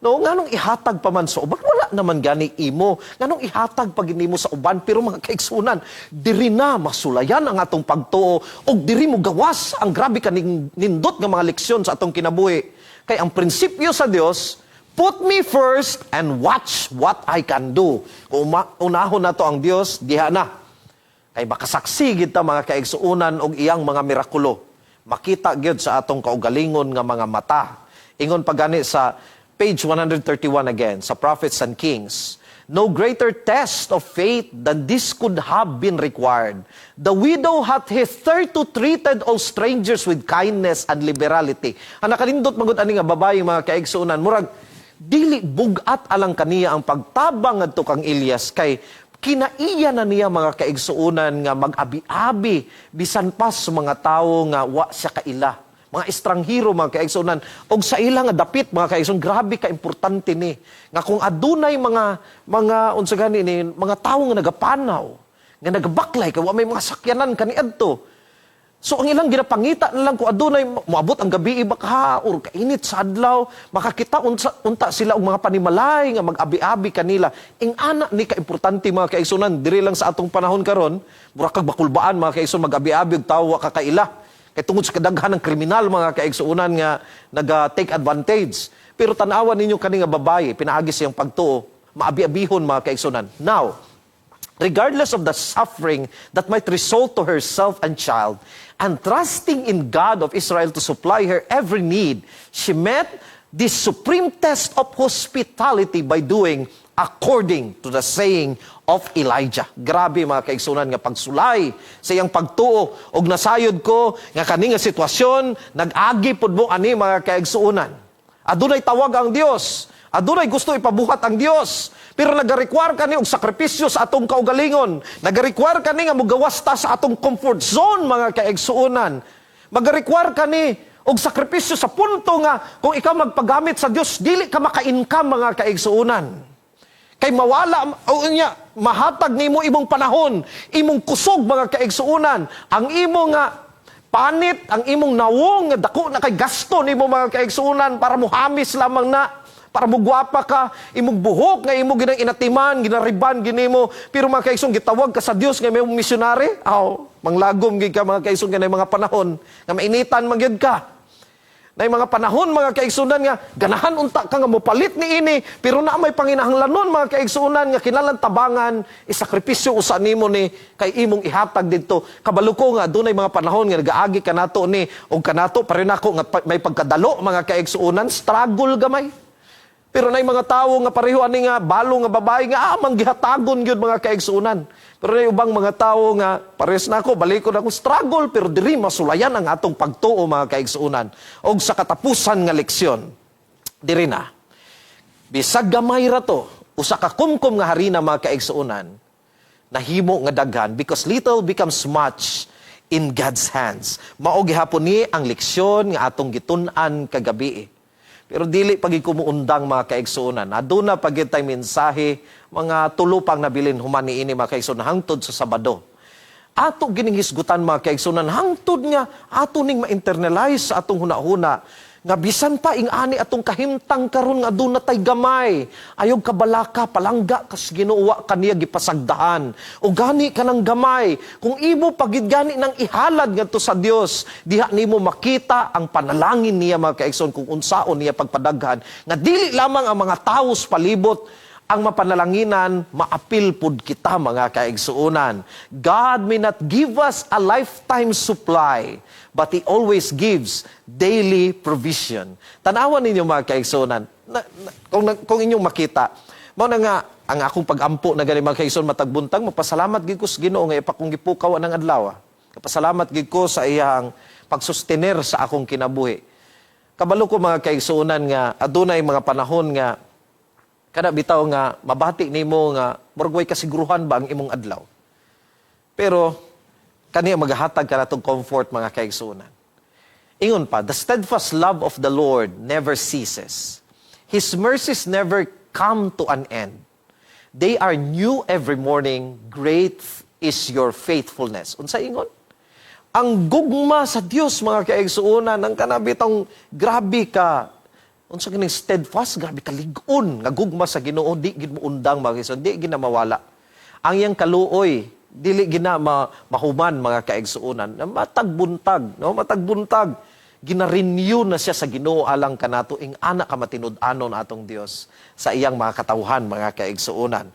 A: No, nganong ihatag pa man sa uban? Wala naman gani imo. Nganong ihatag pa gini mo sa uban? Pero mga kaigsunan, diri na masulayan ang atong pagtuo ug diri mo gawas ang grabe ka nindot nga mga leksyon sa atong kinabuhi. Kay ang prinsipyo sa Dios, put me first and watch what I can do. Kung unahon nato ang Dios, diha na. Kay makasaksi gid ta, mga kaigsuonan, og iyang mga mirakulo. Makita gyud sa atong kaugalingon nga mga mata. Ingon pa gani sa page 131 again sa Prophets and Kings, "No greater test of faith than this could have been required. The widow hath hitherto treated all strangers with kindness and liberality." Ang nakanindot magud ani nga babae, mga kaigsuonan, murag dili bugat alang kaniya ang pagtabang ngadto kang Elias kay kinaiya na niya, mga kaigsuonan, nga mag-abi-abi bisan pa sa mga tawo nga wa siya kaila, mga estranghero, mga kaigsuonan, og sa ila nga dapit, mga kaigsuonan. Grabe ka importante ni nga kung adunay mga unsa gani ni mga tawo nga nagapanaw, nga nagabaklay kay wa may mga sakyanan kaniadto. So ang ilang ginapangita na lang kung adunay moabot ang gabi baka or kainit sa adlaw, makakita unta sila og mga panimalay nga mag-abi-abi kanila. Ing ana ni ka importante, mga kaigsunan. Diri lang sa atong panahon karon, mura kag makulbaan, mga kaigsunan, mag-abi-abi og tawo wa ka kaila. Kay tungod sa kadaghan ng kriminal, mga kaigsuonan, nga naga-take advantage. Pero tan-awan ninyo kani nga babaye, pinaagi siyang pagtuo, maabi-abihon, mga kaigsuonan. Now, regardless of the suffering that might result to herself and child, and trusting in God of Israel to supply her every need, she met this supreme test of hospitality by doing according to the saying of Elijah. Grabe, mga kaigsunan, nga pagsulay sa iyang pagtuo, og nasayod ko nga kani nga sitwasyon nag-agi pud mo ani, mga kaigsuonan. Adunay tawag ang Dios. Adunay gusto ipabuhat ang Dios. Pero naga-require kani og sakripisyo sa atong kaugalingon. Naga-require kani nga mogawas ta sa atong comfort zone, mga kaigsuonan. Maga-require kani og sakripisyo sa punto nga kung ikaw magpagamit sa Dios, dili ka maka-income, mga kaigsuonan. Kay mawala o nya mahatag nimo imong panahon, imong kusog, mga kaigsuonan, ang imo nga panit, ang imong nawong nga dako na kay gasto nimo, mga kaigsuonan, para mohamis lamang na, para mugwapa ka, imong buhok nga imo ginang inatiman, ginariban ginimo. Pero, mga kaigsoon, gitawag ka sa Dios nga may misyonary, aw, manglagom gid ka, mga kaigsoon, kanay mga panahon nga mainitan man gyud ka. Na mga panahon, mga kaigsunan, nga ganahan unta ka nga mopalit ni ini, pero na may panginahanglanon, mga kaigsunan, nga kinahanglan tabangan, isakripisyo usa nimo ni kay imong ihatag didto. Kabalo ko nga dunay mga panahon nga nagaagi kanato ni og kanato pa rin ako nga may pagkadalo, mga kaigsuonan, struggle gamay. Pero nay mga tawo nga pareho ani nga balo nga babae nga amang gihatagon gyud, mga kaigsuonan. Pero nay ubang mga tawo nga parehas nako, balikon ako struggle, pero diri masulayan ang atong pagtuo, mga kaigsuonan. Og sa katapusan nga leksyon, diri na. Bisag gamay ra to, usa ka kumkum nga harina, mga kaigsuonan, nahimo nga daghan because little becomes much in God's hands. Mao gihapon ni ang leksyon nga atong gitun-an kagabi. Pero dili pag kumuundang, mga kaigsuonan. Aduna pa gyud tay mensahe, mga tulo pang nabilin human niini, mga kaigsuonan, hangtod sa Sabado. Ato gining hisgutan, mga kaigsuonan, hangtod nga ato ning ma-internalize sa atong hunahuna nga bisan pa ing-ani atong kahimtang karon nga aduna tay gamay, ayog kabalaka, palangga kas Ginoo, wa kaniya gipasagdahan. O gani kanang gamay, kung imo pagid gani nang ihalad ngadto sa Dios, diha nimo makita ang panalangin niya, mga kaigsoon, kung unsaon niya pagpadaghan nga dili lamang ang mga tawo sa palibot ang mapanalanginan, maapil pud kita, mga kaigsuonan. God may not give us a lifetime supply, but He always gives daily provision. Tanawan ninyo, mga kaigsuonan, na, kung inyong makita, mao na nga, ang akong pag-ampo na gani, mga kaigsuonan, matag buntag, mapasalamat gid ko sa Ginoo nga ipakong gipukaw ng adlaw. Pasalamat gid ko sa iyang pagsustener sa akong kinabuhi. Kabalo ko, mga kaigsuonan, nga adunay mga panahon nga kada bitaw nga mabati nimo nga murag way kasiguruhan ba ang imong adlaw. Pero kaniya magahatag ka natong comfort, mga kaigsuonan. Ingon pa, "The steadfast love of the Lord never ceases. His mercies never come to an end. They are new every morning. Great is your faithfulness." Unsa ingon? Ang gugma sa Dios, mga kaigsuonan, ang kanabitang grabe ka unsa kining steadfast, grabe ka lig-on nga gugma sa Ginoo, di gid mo undang, mga kaigsuonan, di gid na mawala. Ang iyang kaluoy dili gina mahuman, mga kaigsuonan. Na matagbuntag, no? Matagbuntag gina-renew na siya sa Ginoo alang kanato. Ing ana ka matinud-anon atong Dios sa iyang mga katawhan, mga kaigsuonan.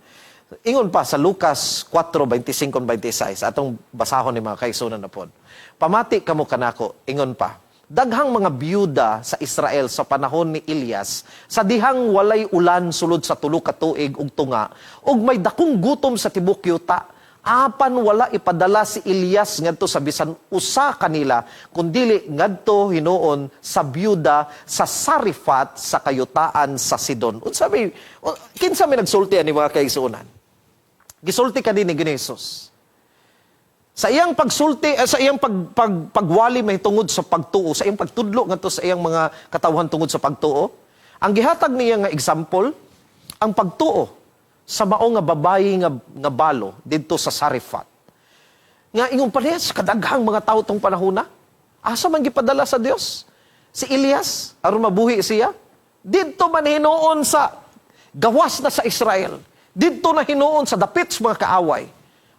A: Ingon pa sa Lucas 4:25-26, atong basahon ni mga kaigsuonan na pod. "Pamati kamo kanako," ingon pa. "Daghang mga biyuda sa Israel sa panahon ni Elias, sa dihang walay ulan sulod sa 3 ka tuig ug tunga, ug may dakong gutom sa tibuok yuta. Apan wala ipadala si Elias ngadto sa bisan usa kanila, kundili ngadto hinuon sa biyuda sa Sarifat sa kayutaan sa Sidon." Unsa may kinsa may nagsulti ani, mga kaigsuonan? Gisulti kani ni Jesus. Sa iyang pagsulti, sa iyang pagwali mahitungod sa pagtuo, sa iyang pagtudlo ngadto sa iyang mga katawhan tungod sa pagtuo, ang gihatag niya nga example, ang pagtuo sa mao nga babayi nga balo didto sa Sarifat. Nga ingon pa niya sa kadaghang mga tao tong panahona, asa man gipadala sa Dios si Elias aron mabuhi siya? Didto man hinuon sa gawas na sa Israel. Didto na hinuon sa dapit sa mga kaaway.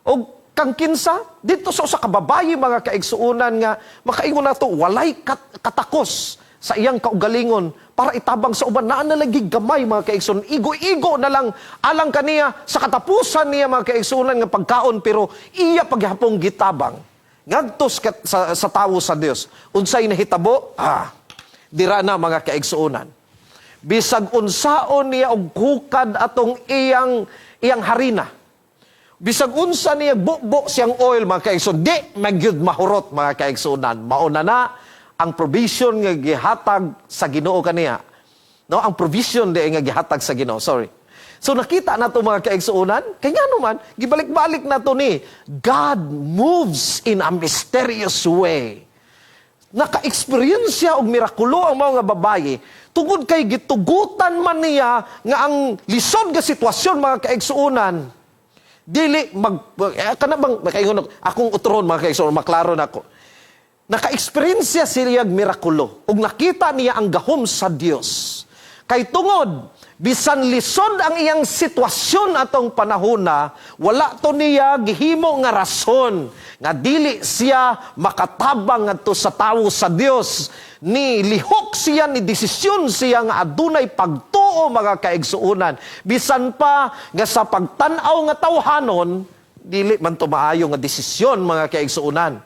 A: Og kang kinsa didto sa usa ka babayi, mga kaigsuonan, nga makaingon nato walay katakos sa iyang kaugalingon para itabang sa uban, naa na lagi gamay, mga kaigsuonan, igo-igo na lang alang kaniya sa katapusan niya, mga kaigsuonan, nga pagkaon, pero iya paghapong gitabang ngadto sa tawo sa Dios. Unsay nahitabo? Dira na, mga kaigsuonan, bisag unsaon niya og hukad atong iyang iyang harina, bisag unsa niya bubo siyang oil, mga kaigsoon, di magyud mahurot, mga kaigsuonan. Mauna na ang provision nga gihatag sa Ginoo kaniya. No, ang provision di nga gihatag sa Ginoo, sorry. So nakita nato, mga kaigsuonan, kay ngano man gibalik-balik nato ni God moves in a mysterious way. Naka-experience og mirakulo ang mga babaye tungod kay gitugutan man niya nga ang lisod nga sitwasyon, mga kaigsuonan, dili mag kana bang makaingon ako, akong utron, mga kaigsuonan, maklaro na ako. Naka-experience siya og mirakulo ug nakita niya ang gahom sa Dios. Kay tungod bisan lisod ang iyang sitwasyon atong panahona, wala to niya gihimo nga rason nga dili siya makatabang ngadto sa tawo sa Dios. Ni lihok siya, ni desisyon siya nga adunay pagtuo, mga kaigsuonan. Bisan pa nga sa pagtan-aw nga tawhanon, dili man to maayo nga desisyon, mga kaigsuonan.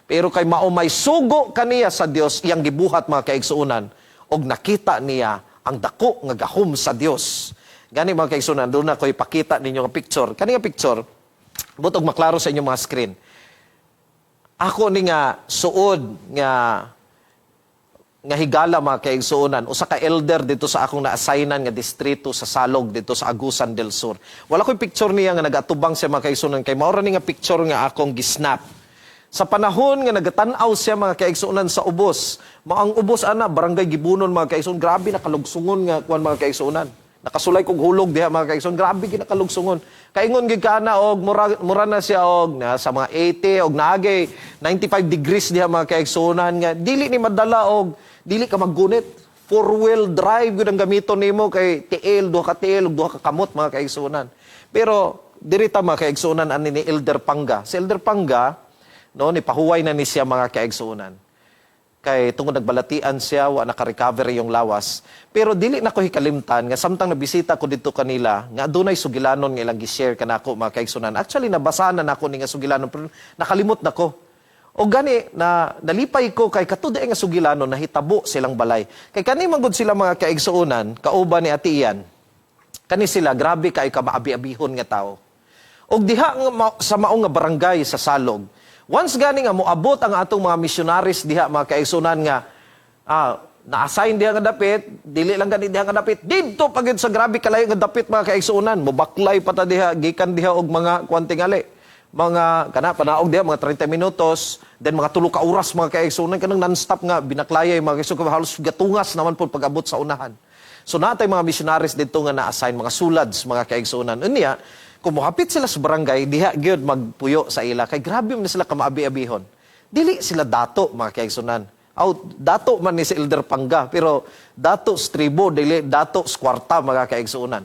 A: Pero kay mao may sugo kaniya sa Dios, iyang gibuhat, mga kaigsuonan, og nakita niya ang dako nga gahom sa Dios. Gani, mga kaigsuonan, doon na ko ipakita ninyo nga picture. Kani nga picture, butog maklaro sa inyong mga screen. Ako ni nga suod nga nga higala, mga kaigsuonan, usa ka elder dito sa akong na-assignan nga distrito sa Salog dito sa Agusan del Sur. Wala ko'y picture niya nga nagatubang siya, mga kaigsuonan, kay mao ra ni nga picture nga akong gisnap. Sa panahon nga nagatan-aw siya, mga kaigsuonan, sa ubos. Mao ang ubos ana, Barangay Gibunon, mga kaigsuonan, grabe nakalugsungon nga kuan, mga kaigsuonan. Nakasulay kog hulog diha, mga kaigsuonan, grabe ginakalugsungon. Kaingon gid ka na og mura, mura na siya og na sa mga 80 og naagay 95 degrees diha, mga kaigsuonan, nga dili ni madala og dili ka maggunit. Four-wheel drive gud ang gamiton nimo kay tiil, duha ka tiil ug duha ka kamot, mga kaigsuonan. Pero diri ta, mga kaigsuonan, ani ni Elder Pangga. Si Elder Pangga, no, ni pahuway na ni siya, mga kaigsuonan. Kay tungod nagbalatian siya, wa naka-recover yung lawas. Pero dili na ko hikalimtan nga samtang nabisita ko didto kanila nga adunay sugilanon nga ilang gi-share kanako, mga kaigsuonan. Actually, nabasa na nako ni nga sugilanon pero nakalimot na ko. O gani na nalipay ko kay kato nga sugilanon nahitabo silang balay. Kay kani man gud sila, mga kaigsuonan, kauban ni Ate Ian. Kani sila grabe kay ka maabi-abihon nga tao. Og diha nga sa mao nga barangay sa Salog. Once gani nga moabot ang atong mga missionaries diha, mga kaigsuonan, nga na-assign diha nga dapit, dili lang gani diha nga dapit, didto pa gyud sa grabe kalayo nga dapit, mga kaigsuonan, mobaklay pa ta diha gikan diha og mga kuan tingali. Mga kana panaog diha mga 30 minutos, then mga 3 ka oras, mga kaigsuonan, kanang non-stop nga binaklayay, mga kaigsuonan, halos gatungas naman po pag-abot sa unahan. So natay mga missionaries dito nga na-assign, mga sulads, mga kaigsuonan. Unya, kung mohapit sila sa barangay, diha gyud magpuyo sa ila. Kay grabe man sila kamaabi-abihon. Dili sila dato, mga kaigsuonan. Aw, dato man ni si Elder Pangga, pero dato sa tribo, dili dato sa kwarta, mga kaigsuonan.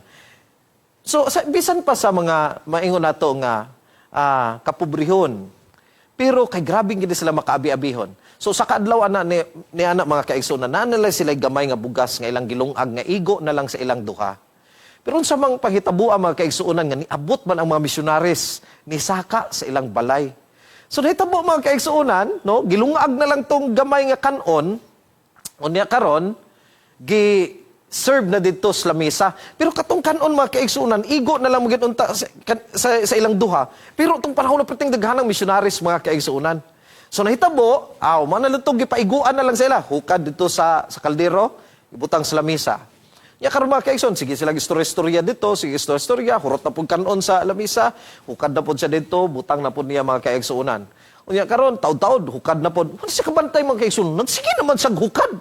A: So, bisan pa sa mga maingon nato nga kapobrehon, pero kay grabe gid sila makaabi-abihon. So sa kaadlaw ana ni ana, mga kaigsuonan, naa na lang sila gamay nga bugas nga ilang gilungag nga igo na lang sa ilang duha. Pero unsa mang panghitaboa, mga kaigsuonan, nga niabot man ang mga missionaries, ni saka sa ilang balay. So nahitabo, mga kaigsuonan, no, gilungag na lang tong gamay nga kanon, unya karon gi serve na didto sa lamesa. Pero katong kanon, mga kaigsuonan, igo na lang magid unta sa ilang duha. Pero tong panahon na perting daghanang missionaries, mga kaigsuonan. So nahitabo, aw, man na lang gipaiguan na lang sila. Hukad dito sa kaldero, ibutang sa lamesa. Ya karon, mga kaigsoon, sige sila istorya-istorya dito, sige istorya-istorya, hurot na pud kanon sa lamesa, hukad na pud siya dito, butang na pud niya, mga kaigsuonan. Unya karon, taod-taod, hukad na pud. Wala siya kabantay, mga kaigsuonan, nagsige naman siya hukad.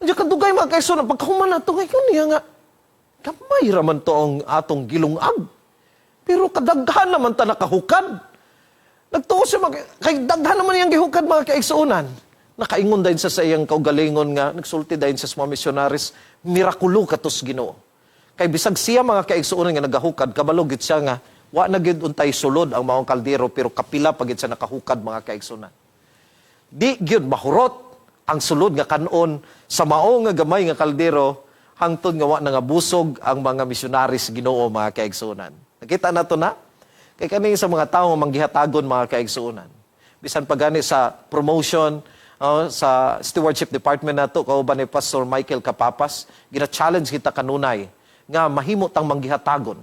A: Unya kadugay, mga kaigsuonan, pagkahuman nato ngayon niya nga, gamay raman to ang atong gilungag. Pero kadaghan naman ta nakahukad. Nagtuo siya, kay daghan naman iyang gihukad, mga kaigsuonan. Nakaingon din sa iyang kaugalingon nga, nagsulti din sa mga missionaries, mirakulo katos Ginoo. Kay bisag siya, mga kaigsuonan, nga nagahukad, kabalo gid siya nga, wa na gid untay sulod ang maong kaldero, pero kapila pa gid siya nakahukad, mga kaigsuonan. Di gyud mahurot ang sulod nga kanon sa mao nga gamay nga kaldero hangtod nga wa na nga busog ang mga missionaries Ginoo, mga kaigsuonan. Nakita nato na kay kani sa mga tawo nga manggihatagon, mga kaigsuonan. Bisan pa gani sa promotion sa stewardship department nato kauban ni Pastor Michael Capapas, gina-challenge kita kanunay nga mahimo tang manggihatagon.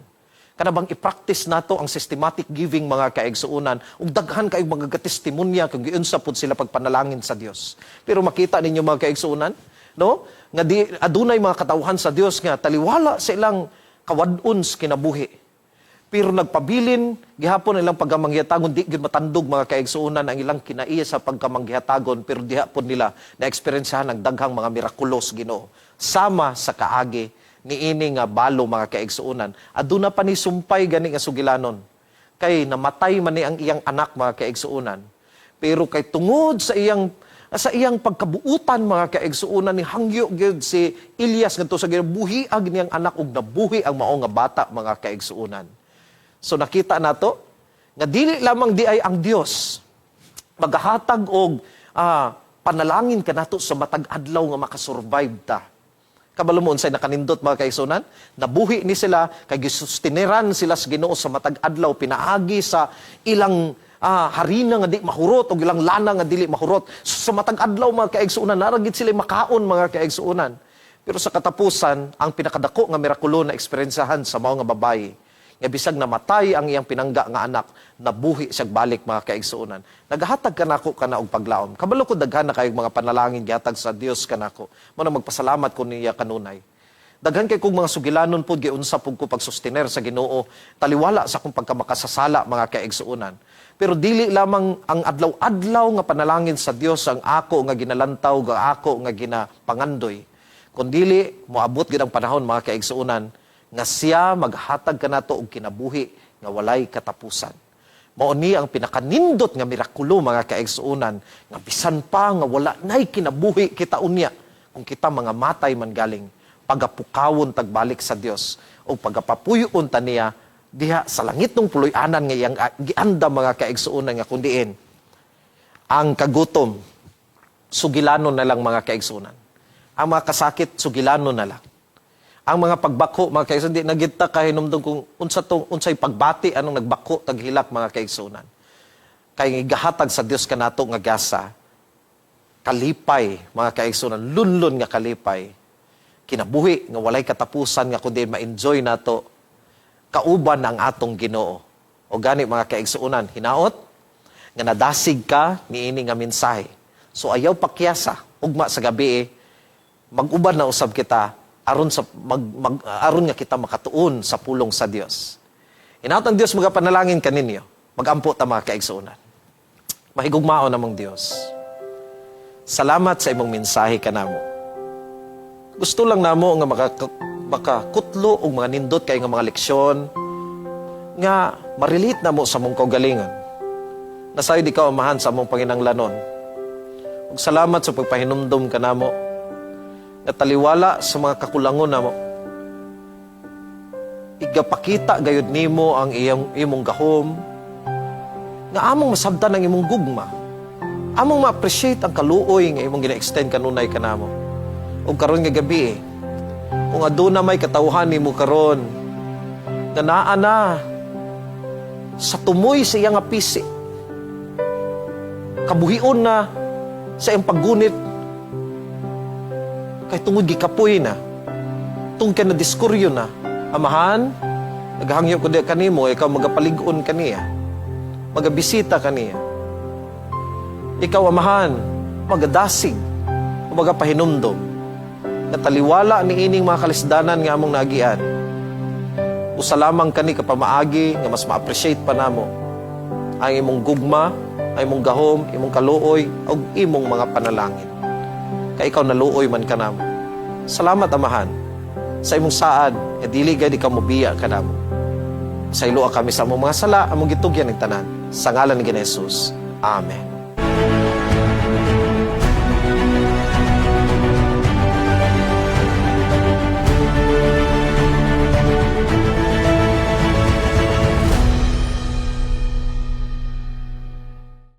A: Kana bang i-practice nato ang systematic giving, mga kaigsuonan, ug daghan kay mga testimonya kung giunsa pud sila pagpanalangin sa Dios. Pero makita ninyo, mga kaigsuonan, no, nga di adunay mga katawhan sa Dios nga taliwala sa ilang kawad-on sa kinabuhi, pero nagpabilin gihapon ilang pagkamanggihatagon. Di gyud matandog, mga kaigsuonan, ang ilang kinaiya sa pagkamanggihatagon, pero diha pod nila na eksperensyahan ang daghang mga mirakulos Ginoo sama sa kaagi niini nga balo, mga kaigsuonan. Aduna pa ni sumpay gani nga sugilanon, kay namatay man ni ang iyang anak, mga kaigsuonan, pero kay tungod sa iyang pagkabuutan, mga kaigsuonan, ni hangyo gyud si Elias ngadto sa Ginoo, buhiag niyang anak, ug nabuhi ang mao nga bata, mga kaigsuonan. So nakita nato nga dili lamang di ay ang Dios magahatag og panalangin kanato sa matag adlaw nga makasurvive ta. Kabalo mo unsay nakanindot, mga kaigsuonan? Nabuhi ni sila kay gisustineran sila sa Ginoo sa matag adlaw pinaagi sa ilang harina nga di mahurot o ilang lana nga dili mahurot. So, sa matag adlaw, mga kaigsuonan, naa ra gyud sila makaon, mga kaigsuonan. Pero sa katapusan, ang pinakadako nga mirakulo na eksperensyahan sa mao nga babayi, nga bisag namatay ang iyang pinangga nga anak, nabuhi siya balik, mga kaigsuonan. Nagahatag kanako kana og paglaom. Kabalo ko daghan na kayong mga panalangin gihatag sa Dios kanako. Mao na magpasalamat ko niya kanunay. Daghan kay kog mga sugilanon pod, giunsa pud ko pagsustiner sa Ginoo taliwala sa akong pagkamakasasala, mga kaigsuonan. Pero dili lamang ang adlaw-adlaw nga panalangin sa Dios ang ako nga ginalantaw, nga ako nga ginapangandoy. Kundili moabot gid ang panahon, mga kaigsuonan, nga siya maghatag kanato og kinabuhi nga walay katapusan. Mao ni ang pinakanindot nga mirakulo, mga kaigsuonan, nga bisan pa nga wala nay kinabuhi kita unya, kung kita mga matay man galing, pagapukawon tagbalik sa Dios o pagapapuyon ta niya diha sa langit ng puloy-anan nga iyang giandam, mga kaigsuonan, nga kundiin ang kagutom, sugilanon na lang, mga kaigsuonan. Ang mga kasakit, sugilanon na lang. Ang mga pagbako, mga kaigsuonan, di na gyud ta kahinumdum kung unsa tong unsay pagbati anong nagbako taghilak, mga kaigsuonan. Kay gihatag sa Dios kanato nga gasa, kalipay, mga kaigsuonan, lunlun nga kalipay, kinabuhi nga walay katapusan nga kundi ma-enjoy nato kauban ang atong Ginoo. O gani, mga kaigsuonan, hinaot nga nadasig ka niini nga mensahe. So ayaw pakyasa, ugma sa gabi eh, mag-uban na usab kita aron sa mag, mag aron nga kita makatuon sa pulong sa Dios. Hinaot ang Dios magapanalangin kaninyo. Magampo ta, mga kaigsuonan. Mahigugmaon namong Dios, salamat sa imong mensahe kanamo. Gusto lang namo nga makakutlo og mga nindot kay nga mga leksyon nga ma-relate namo sa among kaugalingon. Nasayod ikaw, Amahan, sa among panginanglanon. Ug salamat sa pagpahinumdom kanamo nga taliwala sa mga kakulangon namo, igapakita gayud nimo ang iyong imong gahom nga among masabtan ang imong gugma. Among ma-appreciate ang kaluoy nga imong gina-extend kanunay kanamo. Ug karon nga gabi, kung aduna may katawhan nimo karon nga naa na sa tumoy sa iyang nga pisi, kabuhion na sa iyang paggunit kay tungod gikapoy na, tungod kay nadiskuryo na, Amahan, naghangyo ko di kanimo, ikaw magapalig-on kaniya, magabisita kaniya. Ikaw, Amahan, magadasig o magapahinumdom nga taliwala ni ining mga kalisdanan nga among naagian, usa lamang kani ka pamaagi nga mas ma-appreciate pa namo ang imong gugma, ang imong gahom, imong kaluoy ug imong mga panalangin. Kay ikaw naluoy man kanamo. Salamat, Amahan, sa imong saad nga dili gayud ikaw mobiya kanamo. Pasayloa kami sa among mga sala, among gitugyan ang tanan. Sa ngalan ni Jesus. Amen.